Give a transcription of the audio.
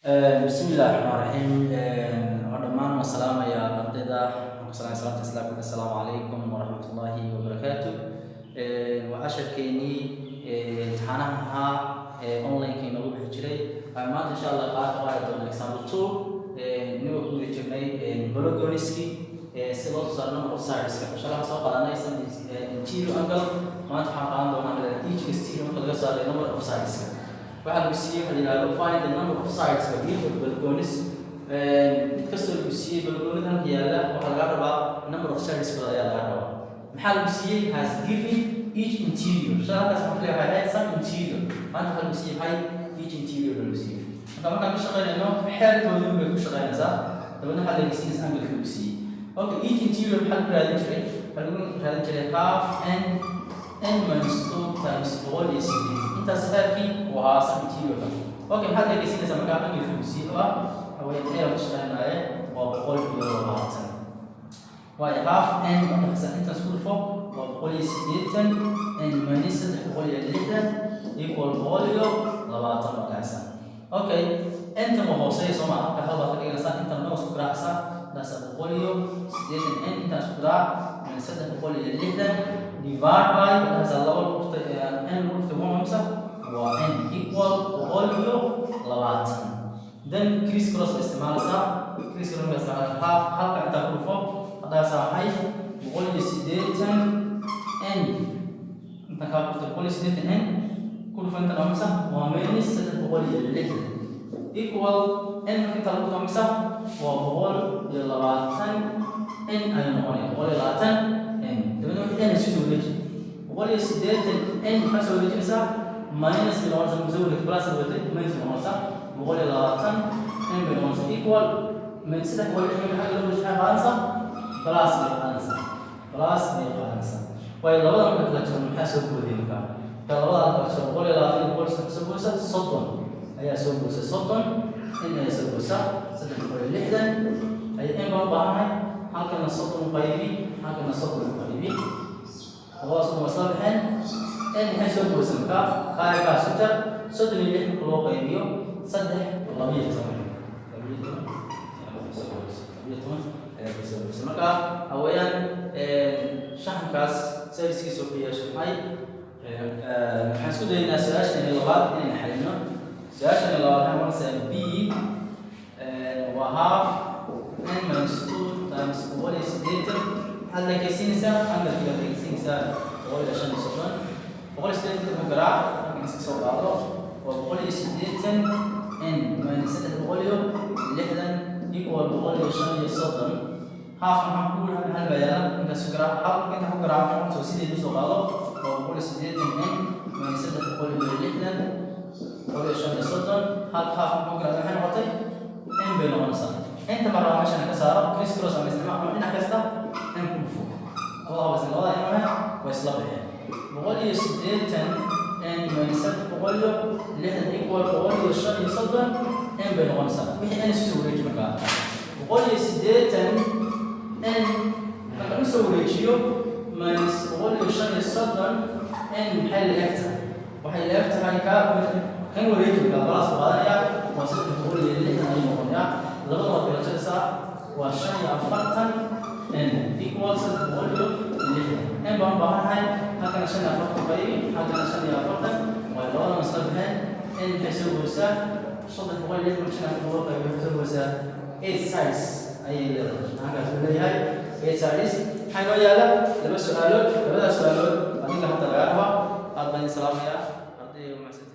Bismillahi raxmaan raxiim. Waa dhammaan waan salaamayaa ardayda. Waxaan ku salaamaya salaamta Islaamka: assalaamu calaykum waraxmatullaahi wabarakaatu. Waa casharkeenii imtixaanaha ahaa ee online-ka inoogu bixi jiray. Waxaan maanta, insha Allah, qaar ka qaadi doona example 2, inagoo ku guda jirnay polygoniski, si loo soo saaro number of sides. Insha Allah, waxaan soo qaadanay some interior angle. Maanta waxaan qaadan doonaa each exterior marka laga saaray number of sides. Waxaa lagu siiyey waxa la yidhahdo "Find the number of sides of each of polygons". Mid kastoo lagu siiyey polygonada halka yaalla, waxaa laga rabaa number of sides kooda ayaa laga rabaa. Maxaa lagu siiyey? Has given each interior. Shalay halkaas waxaan filaya waxay ahayd some interior. Maanta waxaa lagu siiyey maxay? Each interior lagu siiyey. Marka markaan ka shaqaynayno, xeerkoodii bay ku shaqaynaysaa. Dabeedna waxaa laga siinaysa angle lagu siiyey. Okay, each interior maxaa lagu raadin jiray? Waxaa lagu raadin jiray half n, n minus 2 times 180. Intaas xeerkii uu ahaa some interiorka. Okay, maxaad dhegeysanaysaa markaa? Angle lagu siiyey oo ah haween a ka shaqaynaaye waa 120. Waayo, half n markaas intaas ku dhufo, waa 180 n minus 360 equal 120 markaasa. Okay, intan waa hooseeya, soo maa? Marka hal baad ka dhiganaysaa, intan dhan isku garaacaysaa. Intaas 180 n, intaas isku garaac, minus 360 divide by markaasa laba lagu dhuftay n lagu dhuftay one mamsa waa n equal 120. Then criss cross ba isticmaalaysaa. Criss cross ba isticmaalaysaa. Half halka intaa ku dhufo, haddaasaa maxay? 180 n inta kaa dhuftay, 180 n ku dhufo inta dhamisa waa minus 360 equal n. Marka intaa lagu dhufto waa 120 n ayuu noqonaya, 120 n. Dabeedna wixii n isu soo wareeji. 180 n maxaa soo wareejinaysaa? Minus bay noqonaysaa. Soo wareegtay, plus bay wareegtay, minus bay noqonaysaa. 120 n bay noqonaysaa equal min 360. Maxaa loo maxay qaadanaysaa? Plus bay qaadanaysaa, plus bay qaadanaysaa. Waayo, labada marka kala jiro maxaa soo boodaya? Marka labada kala jiro, 120 iyo boqol soo boodaysa, 30 ayaa soo boodaysa, 30 n ayaa soo boodaysa. 360 ay n baan u baahannahay. Halkana 30 qaybi, halkana 30 qaybi, labadaas waa isla baxeen. N maxay soo boodaysa markaa? Qaayagaa sujar 36 marka loo qaybiyo saddex, 12, 12 ayaa soo boodaysa, 12 ayaa kasoo boodaysa. Marka hawayaan shaxankaas servicekiisa wuxuu yeeshay maxay? Waxaan isku dayaynaa su-aashani labaad inaynu xalino. Su-aashani labaad waxay noqonaysaa b waa half n minus two times 180. Maxaad leekaysiinaysaa? Angalkii baad leekaysiinaysaa, 135. 180 ku garaac. Markan iska soo qaado, waa 180 n minus 360 equal 135. Half maxaa ku hal baa yaala, intaas ku garaac. Hal marka inta ku garaac maxaa soo sideed usoo qaado? Waa 180 n minus 360, 135. Hal half marka ku garaac maxay noqotay? N bay noqonaysaa. Inta mar rabaa meeshan ka saaro, criss cross ama isticmaal ama dhinac kasta n ku dhufo. Labada haba labada n way isla baxeen. 180 n minus 360 equal 135 n bay noqonaysaa. Wixii n isu soo wareeji markaa. 180 n marka u soo wareejiyo minus 135 n maxay la eg tahay? Waxay la eg tahay ka kan wareeji markaa plus qaadanaya, waa 360 ayuu noqonayaa. Labada waad kala jaraysaa, waa 45 n equal 360. N baan u baahanahay. Halkana 45 qaybi, halkana 45, waa labadan isla baxeen. N maxay soo goysaa? 360 5 loo qaybiyo waxay soo goysaa eight sides ayay leedahay. Halkaas uu leeyahay eight sides. Maxaa inoo yaala? Laba su-aalood. Labadaas su-aalood adiga hadda laga rabaa. Aad baan idin salaamayaa, ardayga mahadsantihiin.